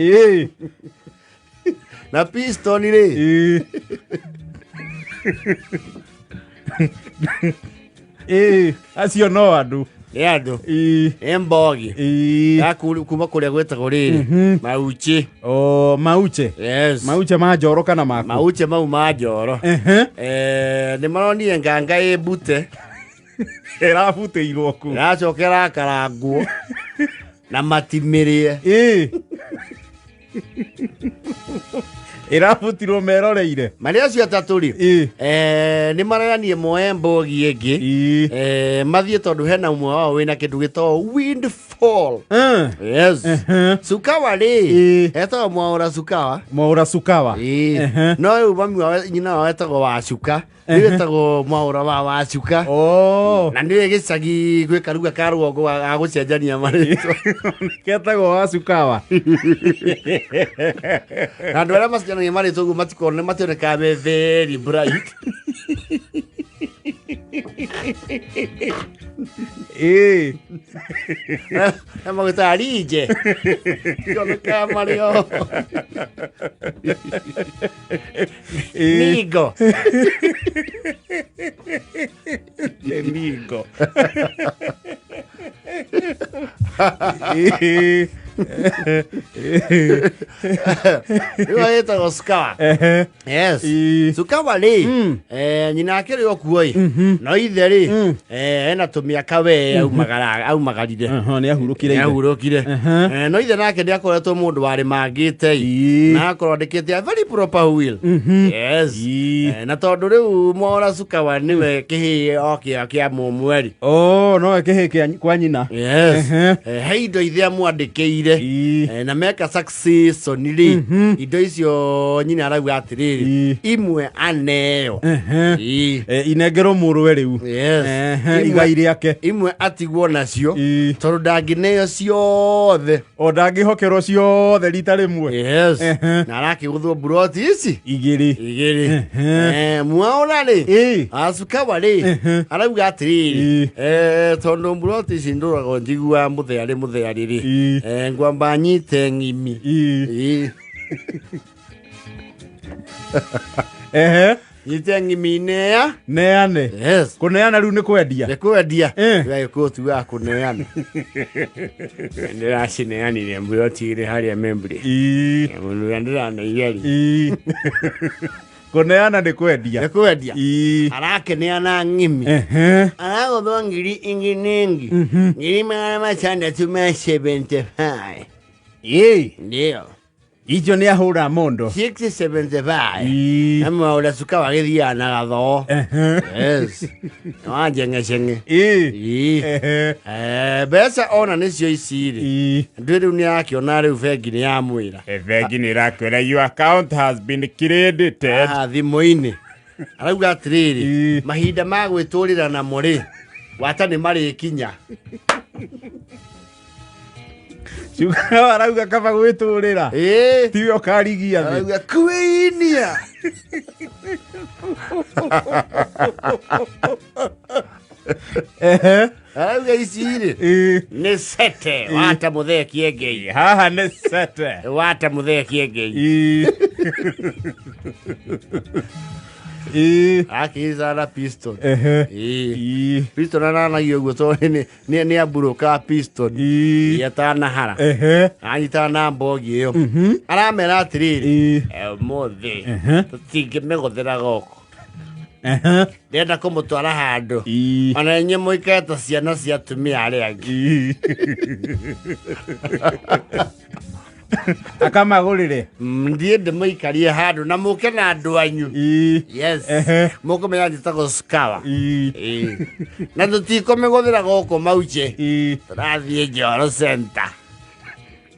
Ĩĩ. Na piston rĩ. Ĩĩ. Ĩĩ, acio no andũ. Nĩ andũ. Ĩĩ. Nĩ mbogi. Ĩĩ. Ya kuma kũrĩa gwĩtagwo rĩrĩ mauchi. O mauche. Yes. Mauche ma njoro kana maku? Mauche mau ma njoro. Ehe. Eh, nĩ maronire nganga ĩ mbute. Ĩrabutĩirwo kũ? Ĩracoka ĩrakarangwo na matimĩrĩe. Ĩĩ. Ĩrabutirwo meroreire. Marĩ acio atatũ rĩ, Ĩĩ. eh, nĩ mareranie moe mbogi ĩngĩ. Ĩĩ. Eh, mathiĩ tondũ hena ũmwe wao wĩna kĩndũ gĩtagwo windfall. Eh. Yes. Ehe. Sukawa rĩ, Ĩĩ. etagwo Mwaũra Sukawa. Mwaũra Sukawa. Ĩĩ. Ehe. No rĩu mami wao nyina wao etagwo Wacuka. Rĩu etagwo Mwaũra wa Wacuka. Oh. Na nĩwe gĩcagi gwĩ karuga ka rũgongo ga gũcenjania marĩtwa. Ketagwo wa Sukawa. Na andũ arĩa macenjanagia marĩtwa ũguo matikorwo mationekaga me very bright. Ĩĩ. Na magwĩtaga rinje. Tionekaga marĩ o. Ĩĩ. Ningo. Ningo. Ĩĩ. Rĩu agĩtagwo Sukawa. Ehe. Yes. Ĩĩ. Sukawa rĩ, eh, nyina akĩrĩ o kuo ĩ. No ithe rĩ, eh, ena tũmĩaka we aumagara aumagarire. Aha, nĩ ahurũkire ithe. Nĩahurũkire. Ehe. Eh, no ithe nake nĩ akoretwo mũndũ warĩmangĩte ĩ. Ĩĩ. Na akorwo andĩkĩte a very proper will. Yes. Ĩĩ. Eh, na tondũ rĩu Mwaũra Sukawa nĩwe kĩhĩĩ o kĩa kĩa mũmweri. Oh, no kĩhĩ kĩa kwa nyina. Yes. Ehe. Eh, he indo ithe amwandĩkĩire. Ĩĩ. Eh, na meka succession rĩ indo icio nyina arauga atĩrĩrĩ Ĩĩ. imwe aneo. Ehe. Ĩĩ. Eh, inengerwo mũrũwe rĩu. Yes. Ehe, Imwe- igai rĩake. Imwe atigwo nacio Ĩĩ. tondũ ndangĩneo ciothe. O ndangĩhokerwo ciothe rita rĩmwe. Yes. Ehe. Na arakĩgũthwo mburoti ici Igĩrĩ. igĩrĩ. Ehe. Eh, Mwaũra rĩ Ĩĩ. Asukawa rĩ Ehe. arauga atĩrĩrĩ Ĩĩ. eh, tondũ mburoti ici ndũragwo njiguaga mũthearĩ mũthearĩ rĩ Ĩĩ. eh, ngwamba nyite ng'imi. Ĩĩ. Ĩĩ. Ehe. Nyite ng'imi nea. Neane. Yes. Kũneana rĩu nĩ kwendia. Nĩ kwendia. Eh. Gĩkũyũ tugaga kũneana. Ndĩracineanire mburoti igĩrĩ harĩa Membley. Ĩĩ. Mũndũ ũrĩa ndĩraneire rĩ. Ĩĩ. Kũneana nĩ kwendia. Nĩ kwendia. Ĩĩ. Arakeneana ng'imi. Ehe. Aragũthwo ngiri ingĩ ningi. 675,000. Ĩĩ. Ndio. Icio nĩ ahũra mondo. 675. Ĩĩ. Na mwaũra cuka wagĩthiaga na gathoo. Ehe. Yes. Wanjeng'eceng'e. Ĩĩ. Ĩĩ. Ehe. Eh, mbeca ona nĩcio ici rĩ. Ĩĩ. Ndwĩ rĩu nĩ arakĩona rĩu bengi nĩ yamwĩra. Bengi nĩ ĩrakwĩra your account has been credited. Haha thimũ-inĩ. Arauga atĩrĩrĩ, Ĩĩ. mahinda ma gwĩtũrĩra namo rĩ, wata nĩ marĩkinya. Cuka arauga kaba gwĩtũrĩra. Ĩĩ. Tiwe ũkarigia thĩ. Arauga kwĩinia. Ehe. Arauga ici rĩ Ĩĩ. nĩ sete wata mũthee kĩengei. Haha nĩ sete. Wata mũthee kĩengei. Ĩĩ. Ĩĩ. Akĩica na piston. Ehe. Ĩĩ. Ĩĩ. Piston aranagio ũguo tondũ nĩ amburoka piston. Ĩĩ. Atanahara. Ehe. Anyitana na mbogi ĩyo. Aramera atĩrĩrĩ. Ĩĩ. "Eh, Ũmũthĩ Ehe. tũtingĩmĩgũthĩra gũkũ. Ehe. Ndĩrenda kũmũtwara handũ. Ĩĩ. Ona inyuĩ mũikare ta ciana cia atumia arĩa angĩ. Ĩĩ. Akamagũrĩre. Ndiĩ ndĩmũikarie handũ na mũke na andũ anyu. Ĩĩ. Yes. Ehe. Mũkũmenya njĩtagwo Sukawa. Ĩĩ. Ĩĩ. Na tũtikũmĩgũthĩra gũkũ Mauche. Ĩĩ. Tũrathiĩ Njoro Center.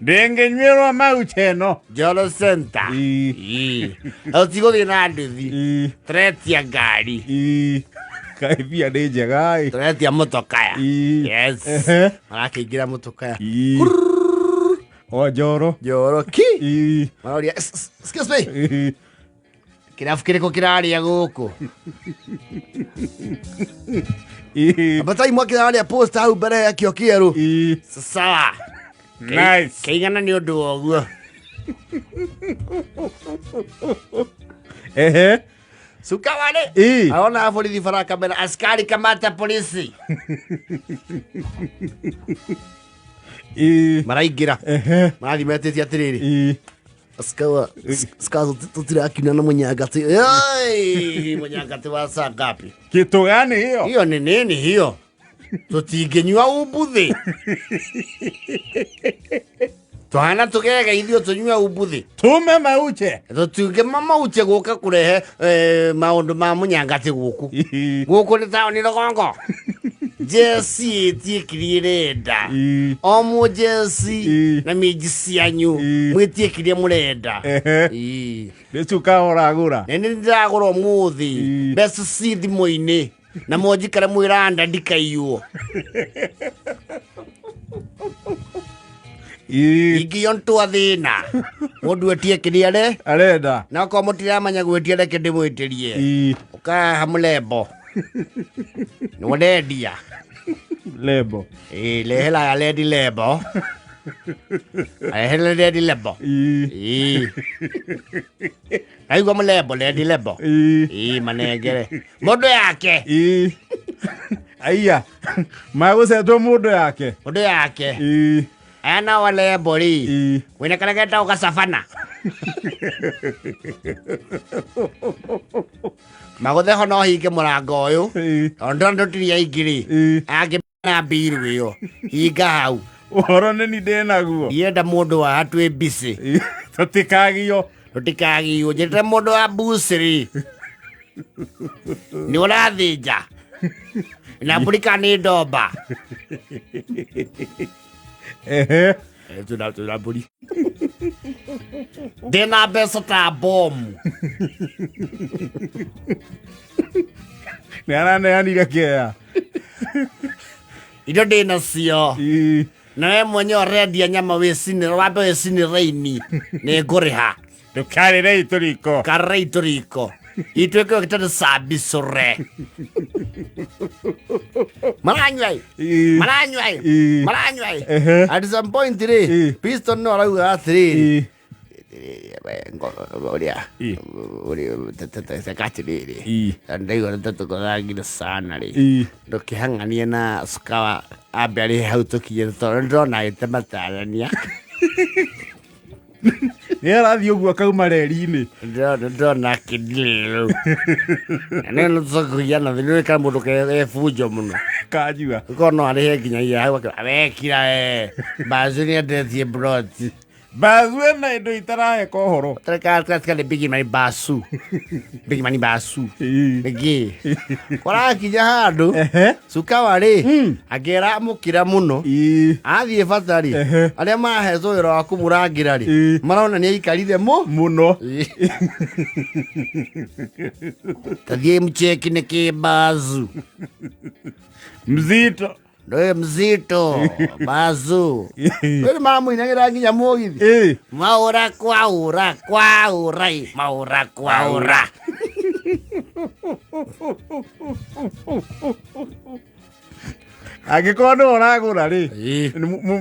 Ndĩngĩnyuĩrwo mauche ĩno. Njoro Center. Ĩĩ. Ĩĩ. Na tũtigũthiĩ na nduthi. Ĩĩ. Tũretia ngari. Ĩĩ. Kaĩ mbia nĩ njega ĩ. Tũretia mũtokaya. Ĩĩ. Yes. Ehe. Marakĩingĩra mũtokaya. Ĩĩ. O Njoro. Njoro ki. Ĩĩ. Maroria, "Excuse me. Ĩĩ. Kĩrabu kĩrĩkũ kĩrarĩa gũkũ?" Ĩĩ. Ambatai mwakĩrarĩa posta hau mbere ya kĩo kĩerũ. Ĩĩ. Sawa. Nice. Kĩigana nĩ ũndũ wa ũguo. Ehe. Cukawa rĩ Ĩ. arona borithi bara kamera askari kamata polisi Ĩ. maraingĩra Ehe. marathiĩ metĩtie atĩrĩrĩ Ĩ. Skawa, skawa tutirakina na munyangati. Oi, munyangati wa saa ngapi? Kitu gani hiyo? Hiyo ni nini hiyo? Tutingĩnyua umbuthĩ. Twana tũgege ithuĩ tũnyue umbuthĩ. Tume mauche. Tũtingĩma mauche gũka kũrehe eh, maũndũ ma mũnyangati gũkũ. Ĩ. Gũkũ nĩ taũni rũgongo. Jesi ĩtiĩkirie ĩrenda. Ĩ. O mũjesi Ĩ. na minji cianyu Ĩ. mwĩtiĩkirie mũrenda. Ehe. Ĩ. Nĩ cuka ũragũra. Na nĩ ndĩragũra ũmũthĩ Ĩ. mbeca ci thimũ-inĩ na monjikare mwĩranda ndikaiywo Ĩ. ingĩyo ntwa thĩna mũndũ etie kĩrĩa re Arenda. na okorwo mũtiramanya gwĩtia reke ndĩmwĩtĩrie Ĩ. ũkaha mũlembo nĩ ũrendia Lebo. Ĩ, rehera rendi lembo rehera rendi lembo Ĩ. Ĩ. naigua mũlembo rendi lembo Ĩ. Ĩ, manengere mũndũ yake Ĩ. Aiya. Magũcetwo mũndũ yake. mũndũ yake Ĩ. aya nao alembo rĩ Ĩ. wĩna karĩa getagwo gacabana magũtheho no hinge mũrango ũyũ Ĩ. tondũ ndona ndũtiri aingĩ rĩ Ĩ. angĩ na mbiru ĩyo hinga hau Ũhoro nĩ ni ndĩnaguo. ndienda mũndũ wa twĩ mbicĩ Ĩ. Tũtikagio. tũtikagiywo njĩtĩre mũndũ wa mbucĩrĩ nĩ ũrathĩnja na mbũri kana nĩ ndomba Ehe. twĩna mbũri ndĩna mbeca ta bomu Nĩ araneanire kĩea. indo ndĩnacio Ĩ. na we mwenyewe ũrendia nyama wĩcinĩra wambe wĩcinĩra-ini nĩ ngũrĩha Ndũkarĩre itũriko. karĩra itũriko ituĩke gĩtarĩ cambicũre maranyua ĩ Ĩ. maranyua ĩ Ĩ. maranyua ĩ Ehe. at some point rĩ Ĩ. piston no arauga atĩrĩrĩ Ĩ. ũrĩa Ĩ. ũrĩa atĩrĩrĩ Ĩ. ndaigua nĩtũtũkũthangire sana rĩ Ĩ. ndũkĩhang'anie na cukawa ambe arĩhe hau tũkinye tondũ nĩndĩrona agĩtematarania Nĩ arathiĩ ũguo akauma reri-inĩ. ndĩrona akĩndirĩrĩu na nĩ tũkũgiana nĩ kana mũndũ kebunjo mũno Kanjua. korwo no arĩhe nginyagia hau akiuga, wekira we mbacu nĩendetie broti Mbacu ĩna indo itaraheka ũhoro. tarekatika big mani basu big mani basu Ĩ. nĩkĩ kũrakinya handũ Ehe. cukawa rĩ akĩra mũkĩra mũno Ĩ. athiĩ bata rĩ Ehe. arĩa mahetwo wĩra wa kũmũrangĩra rĩ Ĩ. marona nĩ aikarire mũ Mũno. tathiĩ mcheki nĩ kĩmbazu Mzito. ndũĩ mzito bazu rĩu maramũinagĩra nginya mũgithi Ĩ. maũra kwaũra kwaũra ĩ, maũra kwaũra Angĩkorwo nĩwe ũragũra rĩ. Ĩ.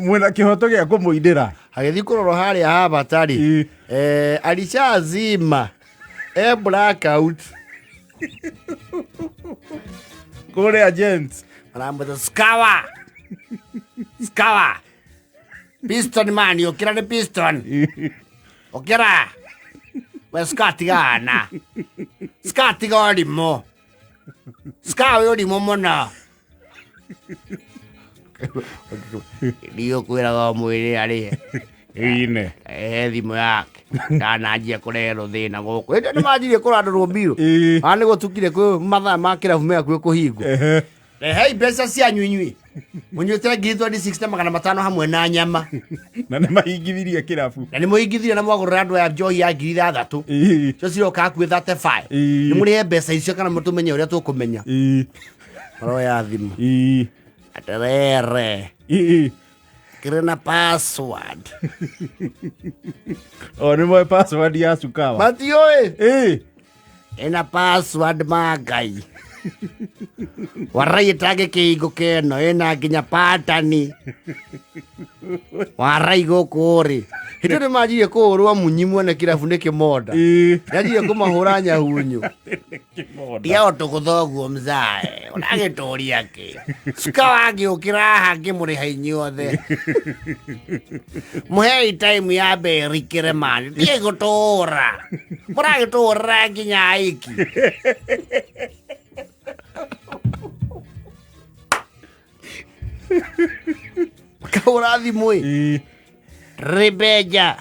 Mwĩna kĩhoto gĩa kũmũinĩra. agĩthiĩ kũrorwo harĩa ha bata rĩ Ĩ. eh, alishazima e blackout Kũrĩa gents. maramwĩta skawa skawa piston man ũkĩra nĩ piston ũkĩra we ska tigana ska tiga ũrimũ ska wĩ ũrimũ mũno ndiũkwĩraga mwĩrĩ arĩhe Ine. ehe thimũ yake ndananjia kũreherwo thĩna gũkũ ĩndĩ nĩ manjirie kũrandũrwo mbirũ Ĩ. a nĩ gũtukire kwĩ mathaa ma kĩrabu me hakuhĩ kũhingwo Ehe. rehei mbeca cianyu inyuĩ mũnyuĩte ngiri 26 na magana matano hamwe na nyama Na nĩ mahingithirie kĩrabu. na nĩ mũingithirie na mwagũrĩra andũ aya njohi ya ngiri ithathatũ Ĩ. cio ciroka hakuhĩ 35 Ĩ. nĩ mũrĩhe mbeca icio kana mũtũmenye ũrĩa tũkũmenya Ĩ. maroya thimũ Ĩ. atĩrĩrĩ Ĩ. kĩrĩ na password O nĩ moe password ya cukawa. matiũĩ Ĩ. ĩna password ma ngai Warai ĩtangĩkĩhingũka ĩno ĩna nginya patani. Warai gũkũ rĩ. Hĩndĩ ĩyo nĩmanjirie kũhũrwo munyi mwene kĩrabu nĩ kĩmonda. Nĩanjirie kũmahũra nyahunyu. Tiga ũtũgũthoguo mzae. Ũragĩtũria kĩ? Cuka wangĩũkĩra haha ngĩmũrĩha inyuothe. Mũhei time ya mberikĩre mani. Ndiĩ gũtũra. Mũragĩtũra nginya iki. Kahũra thimũ ĩ. Ribeja.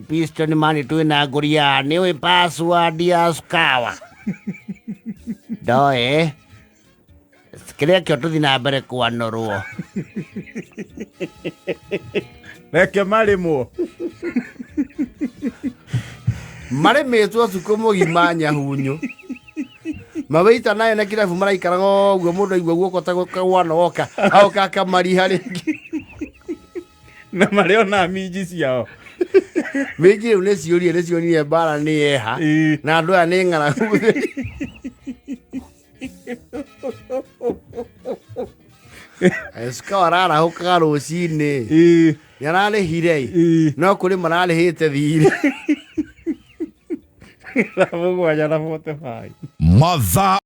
Piston mani twĩna ngũria nĩũĩ password ya Sukawa. Ndoĩ. Kĩrĩa kĩo tũthi na mbere kwanũrwo. Reke marĩmwo. Marĩmĩtwo cukũ mũgima nyahunyu. Mawĩita nayo na kĩrabu maraikaraga ũguo mũndũ aigua guoko ta gwanogoka agoka akamariha rĩngĩ. Na marĩ ona minji ciao. Minji rĩu nĩ ciũrie nĩ cionire mbara nĩ yeha na andũ aya nĩ ng'aragu. Cuka ararahũkaga rũcinĩ nĩ ararĩhire no kũrĩ mararĩhĩte thirĩ. Thaa 7 na 45. Mathaa.